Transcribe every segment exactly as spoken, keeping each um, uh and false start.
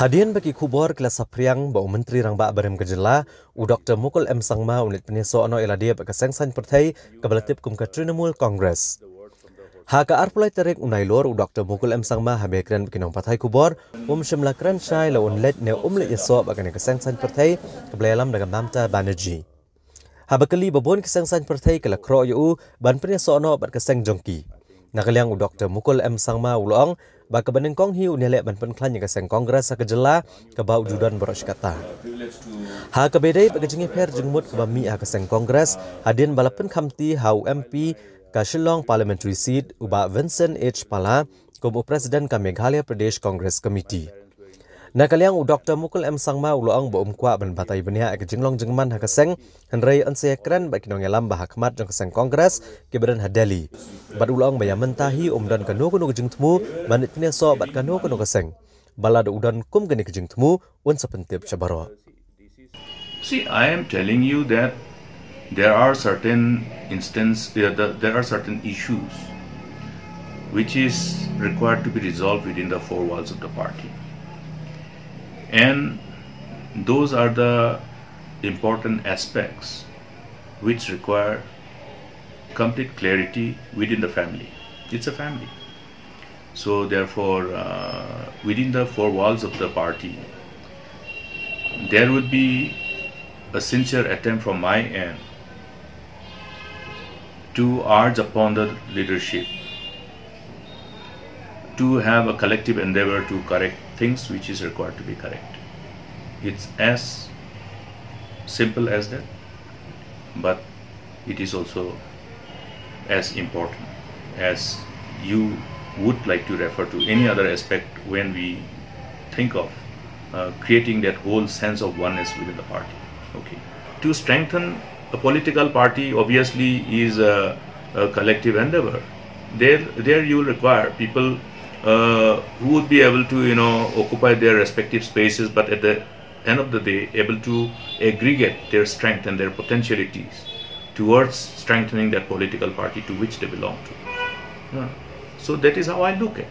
Hadien ba ki khubor ki la saphriang ba u Myntri Rangbah barim ka jylla, u Doktor Mukul M Sangma, u leit pynïasoh noh ïa lade bad ka seng saiñ pyrthei kaba la tip kum ka Trinamool Congress. Ha ka arphew lai tarik u Nailur, u Doktor Mukul M Sangma haba ïakren bad ki nongpathai khubor, um shym la kren shai la un leit ne um leit ïasoh bad kane ka seng saiñ pyrthei kaba la ïalam da ka Mamata Banerjee. Haba kylli, ba bun ki seng saiñ pyrthei ki la khroh ïa u ban pynïasoh noh bad ka seng jong ki. Na ka liang u Doktor Mukul M Sangma u la ong ba kaba nyngkong hi un ïaleh ban pynkhlaiñ ïa ka seng Congress ha ka jylla kaba u ju don baroh shi katta. Ha kaba ïadei bad ka jingïapher jingmut kaba mih ha ka seng Congress, hadien ba la pynkhamti ha u M P ka Shillong Parliamentary Seat, u Bah Vincent H Pala, kum u President ka Meghalaya Pradesh Congress Committee. Na ka liang u Doktor Mukul M Sangma u la ong ba um kwah ban batai bniah ïa ka jinglong jingman ha ka seng, hynrei un sa ïakren bad ki nongïalam ba ha khmat jong ka seng Congress kiba don ha Delhi. Bad u la ong ba ïa mynta hi um don kano kano ka jingthmu ban leit pynïasoh bad kano kano ka seng. Ba lada u don kum kane ka jingthmu, un sa pyntip sha baroh. See, I am telling you that there are certain instance, uh, the, there are certain issues which is required to be resolved within the four walls of the party, and those are the important aspects which require complete clarity within the family. It's a family. So therefore, uh, within the four walls of the party, there would be a sincere attempt from my end to urge upon the leadership to have a collective endeavor to correct things which is required to be corrected. It's as simple as that, but it is also as important as you would like to refer to any other aspect when we think of uh, creating that whole sense of oneness within the party. Okay. To strengthen a political party obviously is a, a collective endeavor. There, there you will require people uh, who would be able to, you know, occupy their respective spaces, but at the end of the day, able to aggregate their strength and their potentialities towards strengthening that political party to which they belong to. Uh, so that is how I look at.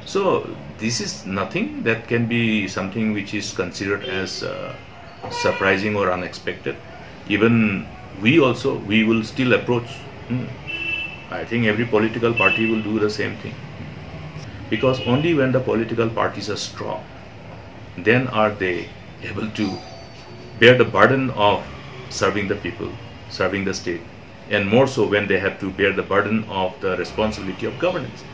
So this is nothing that can be something which is considered as uh, surprising or unexpected. Even we also, we will still approach. Hmm. I think every political party will do the same thing. Because only when the political parties are strong, then are they able to bear the burden of serving the people, serving the state, and more so when they have to bear the burden of the responsibility of governance.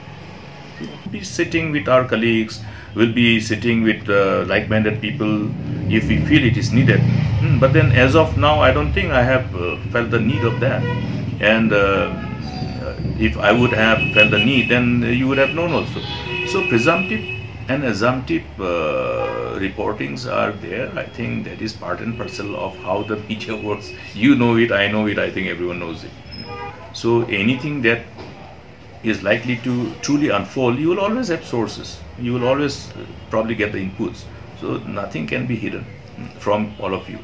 We'll be sitting with our colleagues, we'll be sitting with uh, like minded people if we feel it is needed. Hmm, but then, as of now, I don't think I have uh, felt the need of that. And uh, if I would have felt the need, then you would have known also. So, presumptive and assumptive uh, reportings are there. I think that is part and parcel of how the media works. You know it, I know it, I think everyone knows it. So anything that is likely to truly unfold, you will always have sources. You will always uh, probably get the inputs. So nothing can be hidden from all of you.